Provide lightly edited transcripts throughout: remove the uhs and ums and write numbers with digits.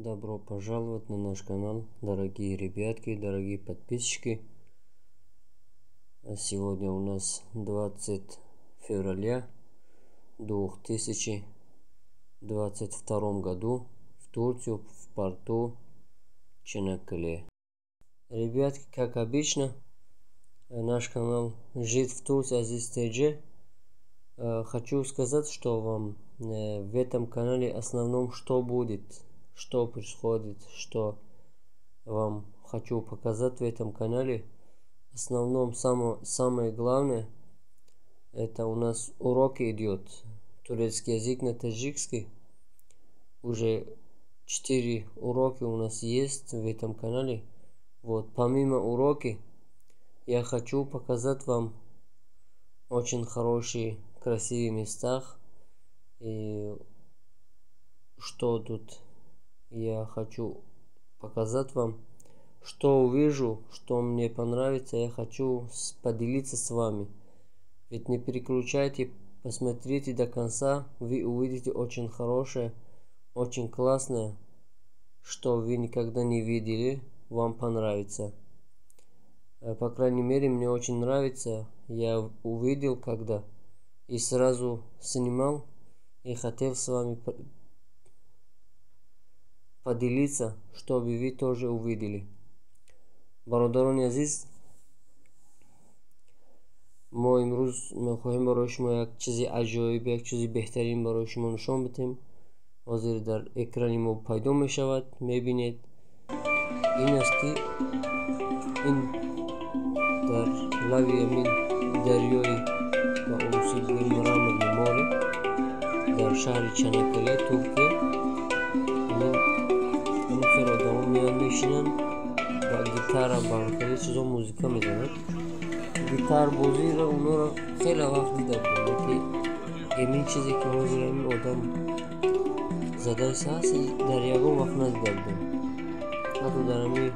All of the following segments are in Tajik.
Добро пожаловать на наш канал, дорогие ребятки, дорогие подписчики. Сегодня у нас 20 февраля 2022 году в Турцию, в порту Чанаккале. Ребятки, как обычно, наш канал «Жить в Турции» Азиз ТЖ. Хочу сказать, что вам в этом канале основном что будет, что происходит, что вам хочу показать в этом канале. В основном самое главное, это у нас уроки идет. Турецкий язык на таджикский. Уже 4 уроки у нас есть в этом канале. Вот, помимо уроки, я хочу показать вам очень хорошие, красивые местах. И что тут я хочу показать вам, что увижу, что мне понравится, я хочу поделиться с вами. Ведь не переключайте, посмотрите до конца, вы увидите очень хорошее, очень классное, что вы никогда не видели, вам понравится. По крайней мере, мне очень нравится. Я увидел когда и сразу снимал и хотел с вами поделиться, чтобы вы тоже увидели. Бародарони азиз, мо имрӯз мехоҳем барои шумо як чизи аҷоиб, як чизи беҳтарин барои шумо нишон бидиҳем. Ҳозир дар экрани мо пайдо мешавад, мебинед. Ин аст ки ин дар лави ҳамин дарёи ба урусӣ Мраморный море дар шаҳри Чанаккале, Туркия, ҳамин хел одамо меоянд, мешинанд ба гитара, ба хеле чизо музыка мезананд. Гитарбозиро онҳоро хеле вақт дида будам, лекин ҳамин чизе ки ҳозир ҳамин одам задаист ҳаст, дар ягон вақт надида будам, ҳатто дар ҳамин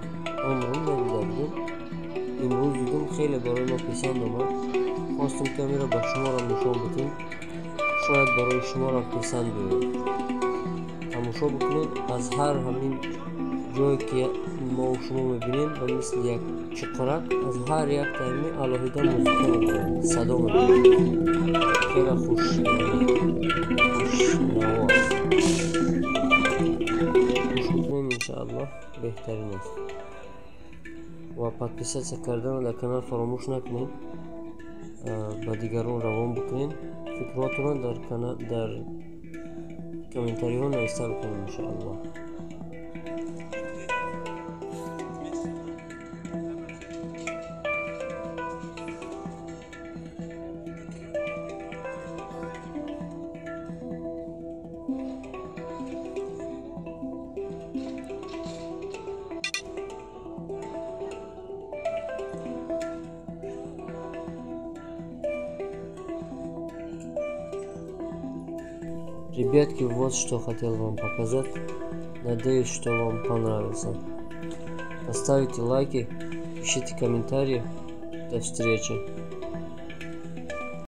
умрум надида будам. Имрӯз дидам, хеле барои ма писанд омад. Хостем ки ҳаминро ба шуморам нишон бидиҳем, шояд барои шуморам писанд биёяд. Тамошо бикунед, аз ҳар ҳамин ҷое ки мо шумо мебинем, ба мисли як чуқурак, аз ҳар як тайми алоҳида музыка мебарад, садо мебарад. Хеле хушнаво аст. Гӯш бикунед, иншааллоҳ беҳтарин аст. Ва подписаться карданро дар канал фаромӯш накунед, ба дигарон равон бикунед, фикрҳотонро дар комментариҳо нависта бикунед, иншааллоҳ. Ребятки, вот что хотел вам показать. Надеюсь, что вам понравится. Поставите лайки, пишите комментарии. До встречи.